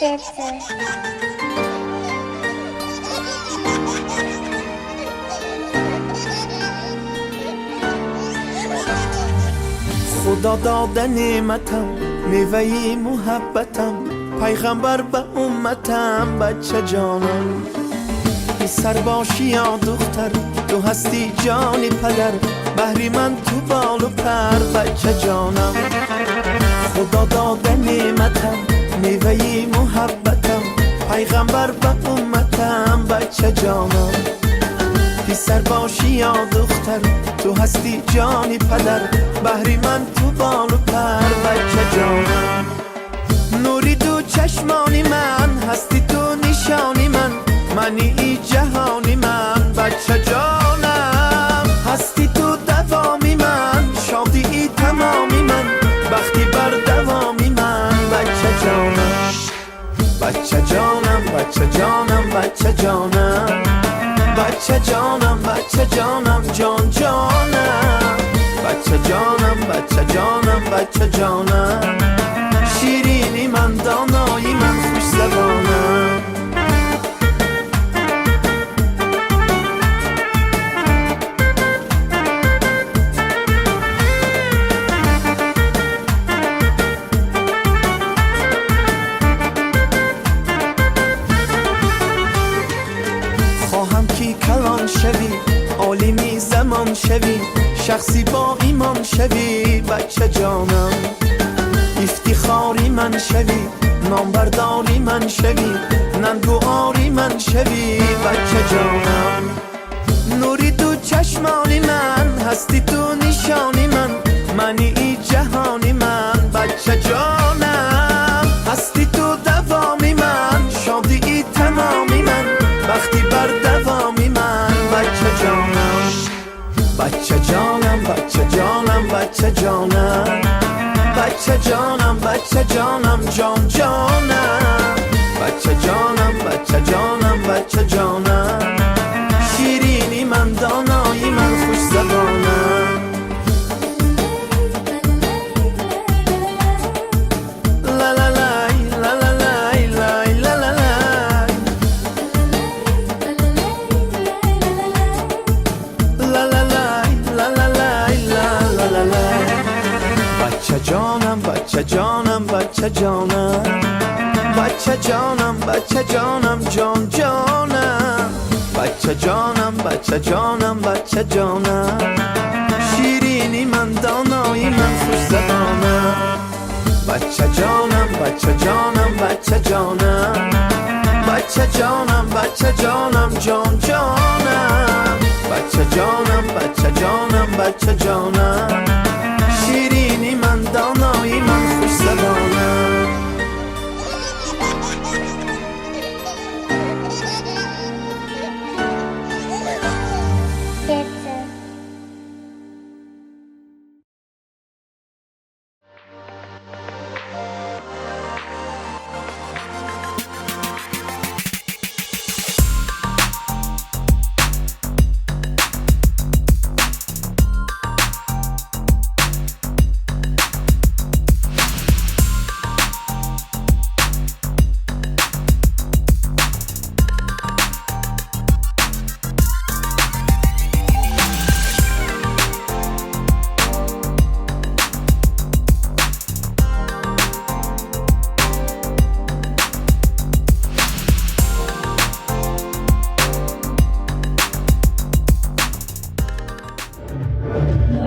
Худо дода неъматам, меваи муҳаббатам, пайғамбар ба умматам, бача ҷонам. Писар бошӣ ё духтар, ту ҳастӣ ҷони падар, баҳри ман ту болу пар, бача ҷонам. Худо дода неъматам, меваи муҳаббатам, пайғамбар ба умматам, бача ҷонам. Писар бошӣ ё духтар, ту ҳастӣ ҷони падар, баҳри ман ту болу пар, бача ҷонам. Нури ду чашмони ман, ҳастӣ ту нишони ман, мани и ҷаҳони ман, бача ҷонам. Ҳастӣ ту давоми ман, шодии тамоми ман, бахти бардавоми ман, бача ҷонам. Бача ҷонам, бача ҷонам, бача ҷонам, бача ҷонам, бача ҷонам, ҷон ҷонам, бача ҷонам, бача ҷонам, бача ҷонам, ширини ман, донои ман, хушзабонам. Хоҳам ки калон шавӣ, олими замон шавӣ, шахси бо имон шавӣ, бача ҷонам. Ифтихори ман шавӣ, номбардори ман шавӣ, нангу ори ман шавӣ, бача ҷонам. Нури ду чашмони ман, ҳастӣ ту нишони ман, мани и ҷаҳони ман, бача ҷонам. Ҳастӣ ту давоми ман, шодии тамоми ман, бахти бардавоми ман, бача ҷонам. Бача ҷонам, бача ҷонам, бача ҷонам, бача ҷонам, бача ҷонам, ҷон ҷонам, бача ҷонам, бача ҷонам, бача ҷонам, ширини ман, донои ман, хушзабонам. Ла-ла-лай, ла-ла-лай, лай, ла-ла-лай. Ла-ла-лай, ла-ла-лай, ла-ла-лай. Бача ҷонам, бача ҷонам, бача ҷонам, бача ҷонам, бача ҷонам, ҷон ҷонам, бача ҷонам, бача ҷонам, бача ҷонам, ширини ман, донои ман, хушзабонам. Бача ҷонам, бача ҷонам, бача ҷонам, бача ҷонам, бача ҷонам, ҷон ҷонам, бача ҷонам, бача ҷонам, бача ҷонам, ширини ман, донои ман, хушзабонам.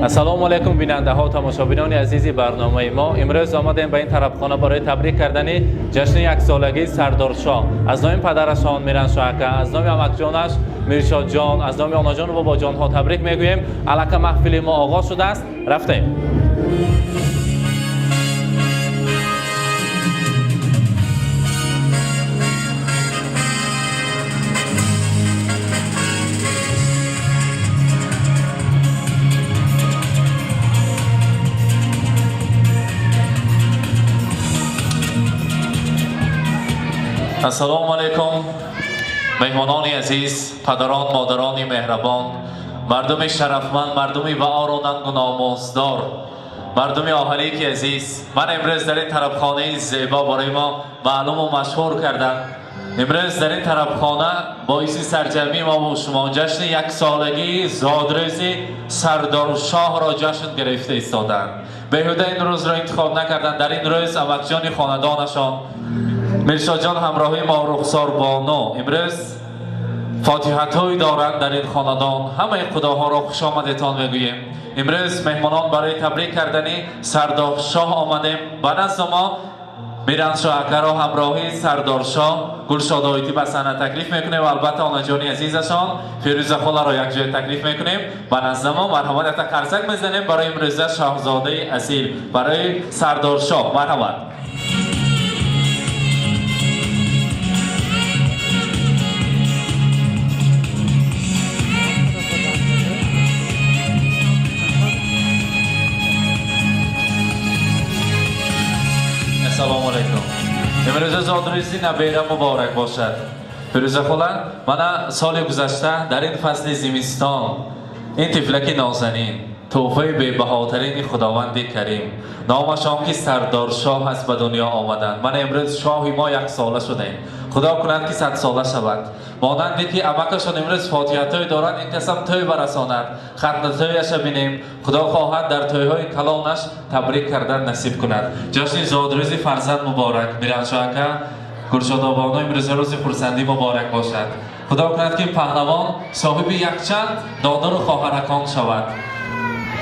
Ассалому алайкум, бинандаҳо, тамошобинони азизи барномаи мо. Имрӯз омадем ба ин тарабхона барои табрик кардани ҷашни яксолагии Сардоршоҳ. Аз номи падарашон Мираншоҳ ака, аз номи амакҷонаш Миршодҷон, аз номи онаҷону бобоҷонҳо табрик мегӯем. Аллака маҳфили мо оғоз шудааст. Рафтем. Ассалому алайкум, меҳмонони азиз, падарон, модарони меҳрабон, мардуми шарафманд, мардуми ваору нангу номусдор. Мардуми оҳарӣ ки азиз, ман имрӯз дар ин тарабхонаи зебо барои мо маълуму машҳур карданд. Имрӯз дар ин тарабхона боиси сарҷамъии мо ва шумо ҷашни яксолагии зодрӯзи Сардоршоҳро ҷашн гирифта истоданд. Беҳуда ин рӯзро интихоб накарданд. Дар ин рӯз амакҷони хонадонашон Миршоҷон ҳамроҳи мо Рухсор Бону имрӯз фотиҳатҳое доранд дар ин хонадон. Ҳамаи худоҳоро хуш омадетон мегӯем. Имрӯз меҳмонон барои табрик кардани Сардоршоҳ омадем. Ба назди мо Мираншоҳ акаро ҳамроҳи Сардоршоҳ Гулшод Оитӣ ба саҳна таклиф мекунем ва албатта онаҷони азизашон Фирӯза холаро якҷоя таклиф мекунем. Ба назди мо марҳамат, якта қарсак мезанем барои имрӯза шоҳзодаи асил, барои Сардоршоҳ. Марҳамат. Ассалому алайкум. Имрӯза зодрӯзи набера муборак бошад. Фирӯза хола, мана соли гузашта дар ин фасли зимистон ин тифлаки нозанин, тӯҳфаи бебаҳотарини Худованди Карим, номашон ки Сардоршоҳ аст, ба дунё омаданд. Мана имрӯз шоҳи мо яксола шудаем. Худо кунад ки садсола шавад. Монанде ки амакашон имрӯз фотиҳатҳое доранд, ин касам тӯй барасонад. Хатнатӯяша бинем. Худо хоҳад дар тӯйҳои калонаш табрик кардан насиб кунад. Ҷашни зодрӯзи фарзанд муборак. Мираншоҳ ака, Гулшодобону, имрӯза рӯзи хурсандӣ муборак бошад. Худо кунад ки паҳлавон соҳиби якчанд додару хоҳаракон шавад.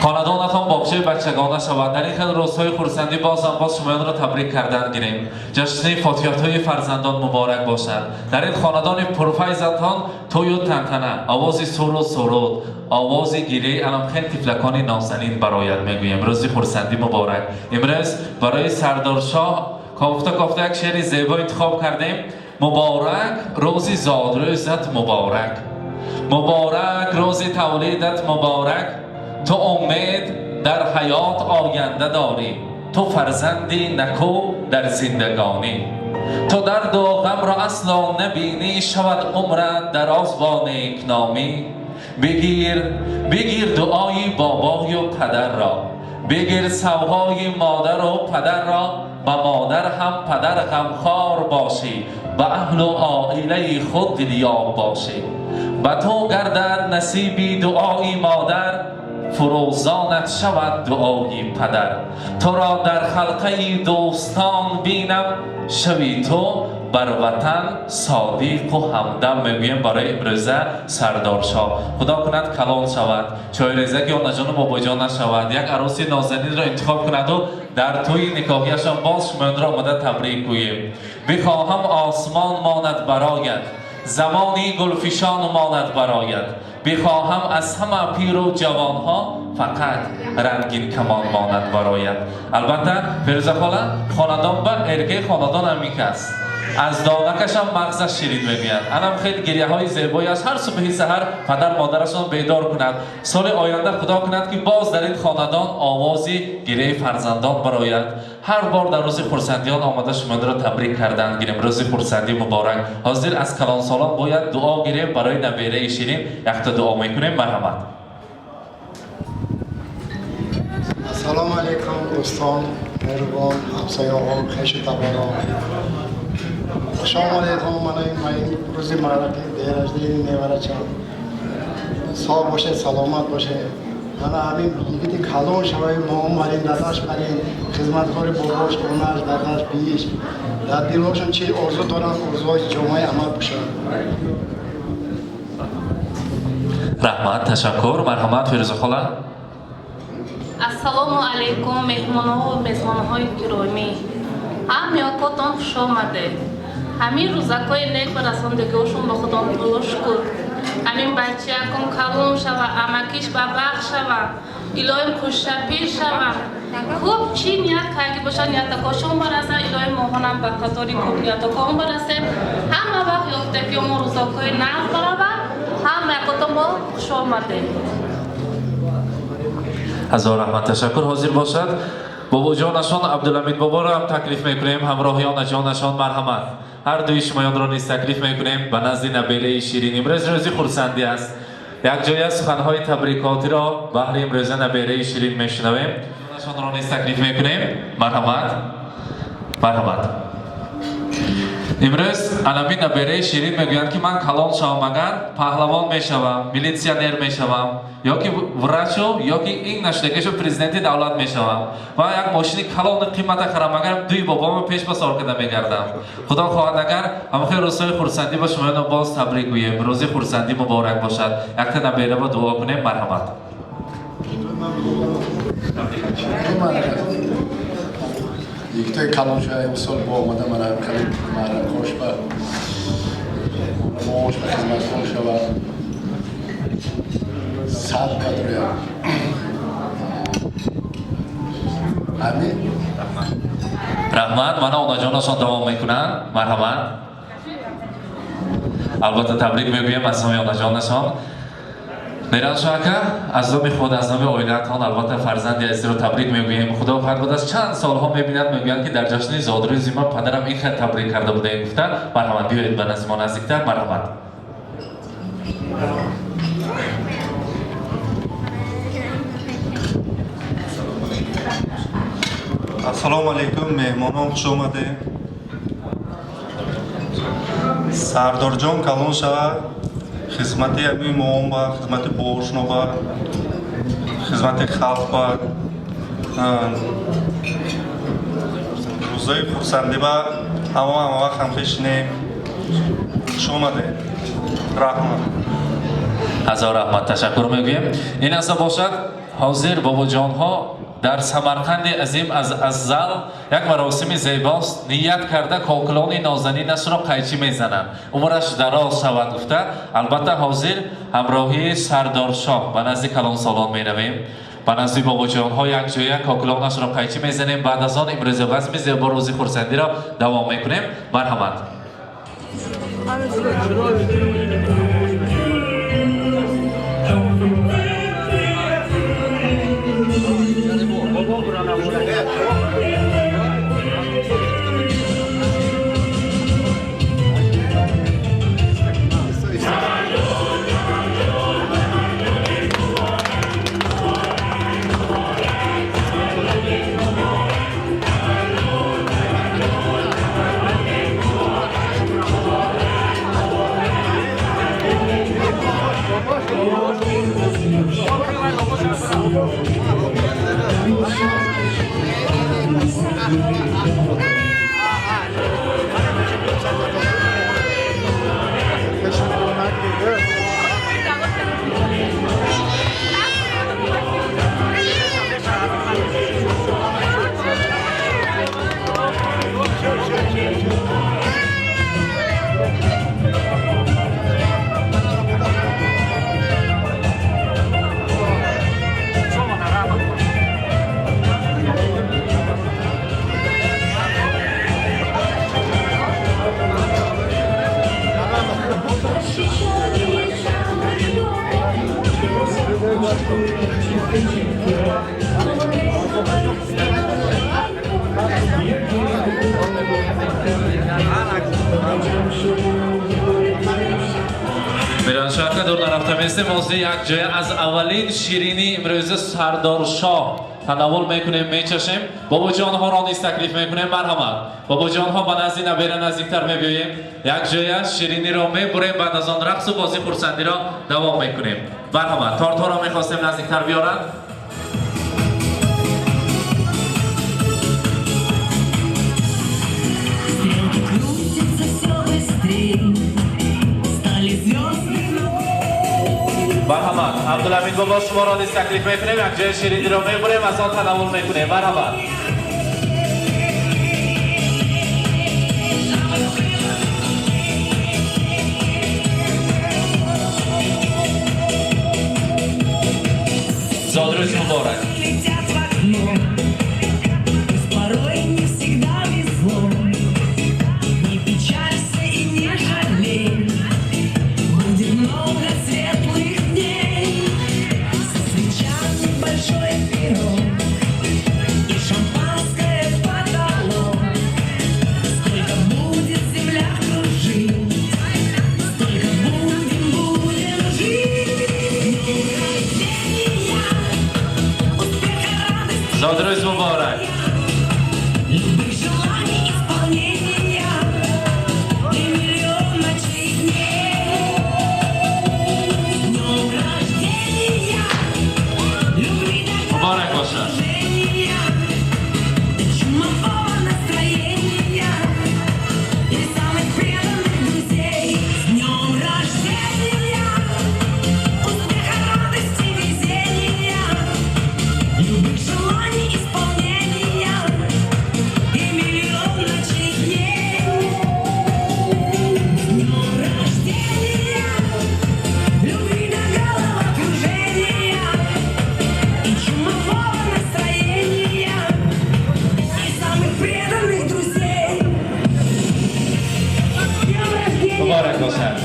Хонадонатон боғчаи бачагона шавад. Дар ин хел рӯзҳои хурсандӣ бозам боз шумоёнро табрик кардан гирем. Ҷашни фотиҳатҳои фарзандон муборак бошад. Дар ин хонадони пурфайзатон тӯю тантана, овози суру суруд, овози гирияи аламхел тифлакони нозанин барояд мегӯем. Рӯзи хурсандӣ муборак. Имрӯз барои Сардоршоҳ кофта кофта як шеъри зебо интихоб кардем. Муборак рӯзи зодрӯзат муборак, муборак рӯзи тавлидат муборак. Ту умед дар ҳаёт оянда дорӣ, ту фарзанди наку дар зиндагонӣ. Ту дарду ғамро асло набинӣ, шавад умрат дароз бо некномӣ. Бигир, бигир дуои бобою падарро, бигир савғои модару падарро. Ба модар ҳам падар ғамхор бошӣ, ба аҳлу оилаи худ дилёб бошӣ. Ба ту гардад насиби дуои модар, фурӯзонат шавад дуои падар. Туро дар халқаи дӯстон бинам, шави ту бар ватан содиқу ҳамдам. Мегӯем барои имрӯза Сардоршоҳ. Худо кунад калон шавад, чойрезаки онаҷону бобоҷон нашавад, як арӯси нозанинро интихоб кунаду дар тӯи никоҳияшон боз шумоёнро омада табрик гӯем. Бихоҳам осмон монад барояд, замони гулфишон монад барояд. Бихоҳам аз ҳама пиру ҷавонҳо фақат рангин камон монад барояд. Албатта, Фирӯза хола, хонадон ба эркаи хонадон ҳамин аст. Аз донакашам мағзаш ширин мебиёд. Анам хеле гиряҳои зебояш ҳар субҳи саҳар падар модарашон бедор кунад. Соли оянда Худо кунад ки боз дар ин хонадон овози гиряи фарзандон барояд. Ҳар бор дар рӯзи хурсандиён омада шуморо табрик кардан гирем. Рӯзи хурсандӣ муборак. Ҳозир аз калонсолон бояд дуо гирем барои набераи ширин. Якта дуо мекунем, марҳамат. Ассалому алайкум, дӯстон, меҳрубон, ҳамсояҳо, хешу таборон. Хуш омадедҳо мана ин рӯзи маъраки день рождения неварачам. Соғ бошед, саломат бошед. Мана ҳамин йигити калон шаваи мо омадем, дадаш барем, хизматкори бобош, онаш, дадаш, бииш. Дар дилҳошон чи орзу доранд, орзуҳои ҷомаи амал пӯшанд. Раҳмат, ташаккур. Марҳамат, Фирӯза хола. Ассалому алайкум, меҳмонҳо ва мезбонҳои гиромӣ. Ҳамёкотон хуш омадед. Ҳамин рӯзакҳои нек ба расондагиҳошон ба Худо шукр. Ҳамин бачаякон калон шава, амакиш ба бахт шава, илоҳим хушшапир шава. Хуб чӣ ният карди бошад, ниятакошон бараса, илоҳим моҳонам ба қатори хуб ниятакон барасем. Ҳама вақт ёфтагиё мо рӯзакҳои нағз барава. Ҳамаякотон мо хуш омадед. Ҳазор раҳмат, ташаккур. Ҳозир бошад бобоҷонашон Абдулҳамид боборо ҳам таклиф мекунем ҳамроҳи онаҷонашон. Марҳамат, ҳар дуи шумоёнро низ таклиф мекунем ба назди набераи ширин. Имрӯз рӯзи хурсандӣ аст. Якҷоя суханҳои табрикотиро баҳри имрӯза набераи ширин мешунавем. Ҷонашонро низ таклиф мекунем. Марҳамат, марҳамат. Имрӯз анамин набераи ширин мегӯянд, ки ман калон шавам, агар паҳлавон мешавам, милитсионер мешавам, ё ки врачу, ё ки ин нашудагишу президенти давлат мешавам ва як мошини калони қимата харам, агар дуи бобомо пеш ба сор карда мегардам. Худо хоҳад, агар ҳамахел рӯзҳои хурсандӣ ба шумоёно боз табрик гӯем. Рӯзи хурсандӣ муборак бошад. Якта набера ба дуо кунем. Марҳамат. Йигитои калон шуда, имсол бо омада мана хеле маъракош ба мош ба хизматкор шава, сад бадруя. Амин. Раҳмат. Мана онаҷонашон давом мекунанд. Марҳамат. Албатта, табрик мегӯем аз номи онаҷонашон. Мираншо ака, аз номи худ, аз номи оилаатон, албатта, фарзанди азизро табрик мегӯем. Худо хоҳад, баъд аз чанд солҳо мебинад, мегӯянд, ки дар ҷашни зодрӯзи ман падарам ин хел табрик карда будаем гуфта. Марҳамат, биёед ба назди мо наздиктар. Марҳамат. Ассалому алайкум, меҳмонон, хуш омадем. Сардорҷон калон шава, хизмати ҳамин моон ба, хизмати бошно ба, хизмати халқ ба, рӯзои хурсандӣ ба ҳама ҳама вақт ҳамхешинем. Хуш омадем, раҳмат. Ҳазор раҳмат, ташаккур мегӯем. Ин аста бошад, ҳозир бобоҷонҳо дар Самарқанди азим аз азал як маросими зебост ният карда, кокулони нозанинашро қайчӣ мезананд, умраш дароз шавад гуфта. Албатта, ҳозир ҳамроҳии Сардоршоҳ ба назди калонсолон меравем, ба назди бобоҷонҳо якҷоя кокулонашро қайчӣ мезанем. Баъд аз он имрӯзи базми зебо, рӯзи хурсандиро давом мекунем. Марҳамат. Мираншоҳ, дур нарафта местем. Ҳозир як ҷоя аз аввалин ширинии имрӯза Сардоршоҳ тановул мекунем, мечашем. Бобоҷонҳоро низ таклиф мекунем. Марҳамат, бобоҷонҳо, ба назди набера наздиктар мебиёем, як ҷоя шириниро мебурем, баъд аз он рақсу бозӣ хурсандиро давом мекунем. Марҳамат, тортҳоро мехостем наздиктар биёранд. Стрелки крутятся все быстрее, стали звезды. Марҳамат, Абдулҳамид бобо, шуморо низ таклиф мекунем, як ҷоя шириниро мебурем, аз он тановул мекунем. Марҳамат. Зодрӯз муборак. Летят в окно, пусть порой не всегда везло. Не печалься и не жалей, будет много светлых дней. Со свечами большой пирог и шампанское в потолок. Сколько будет земля кружить, столько будем, будем жить. Днем рождения. Зодрӯз муборак. Любых желаний исполнения и миллион ночей и дней. С днем рождения, любви до Муборак бошад. головокружения, до чумового настроения и самых преданных друзей. С днем рождения, успеха, радости, везения, любых желаний исполнения и миллион ночей и дней. С днем рождения, любви до головокружения и чумового настроения и самых преданных друзей. С днем рождения! Муборак бошад.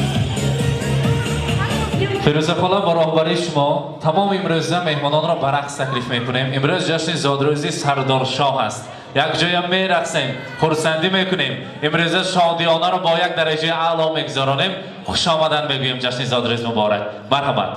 Фирӯза хола, бо роҳбарии шумо тамоми имрӯза меҳмононро ба рақс таклиф мекунем. Имрӯз ҷашни зодрӯзи Сардоршоҳ аст. Якҷоя мерақсем, хурсандӣ мекунем. Имрӯза шодиёнаро бо як дараҷаи аъло мегузаронем. Хушомадан мегӯем, ҷашни зодрӯз муборак. Марҳамат.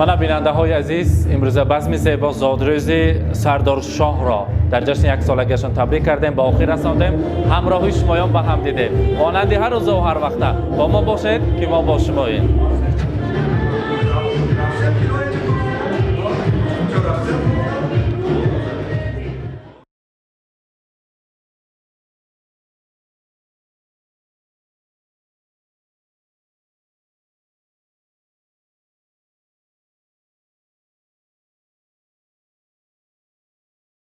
Мана бинандаҳои азиз, имрӯза базми зебо зодрӯзи Сардоршоҳро дар ҷашни яксолагиашон табрик кардем, ба охир расондем. Ҳамроҳи шумоён ба ҳам дидем. Монанди ҳар рӯза ва ҳар вақта бо мо бошед, ки мо бо шумоем.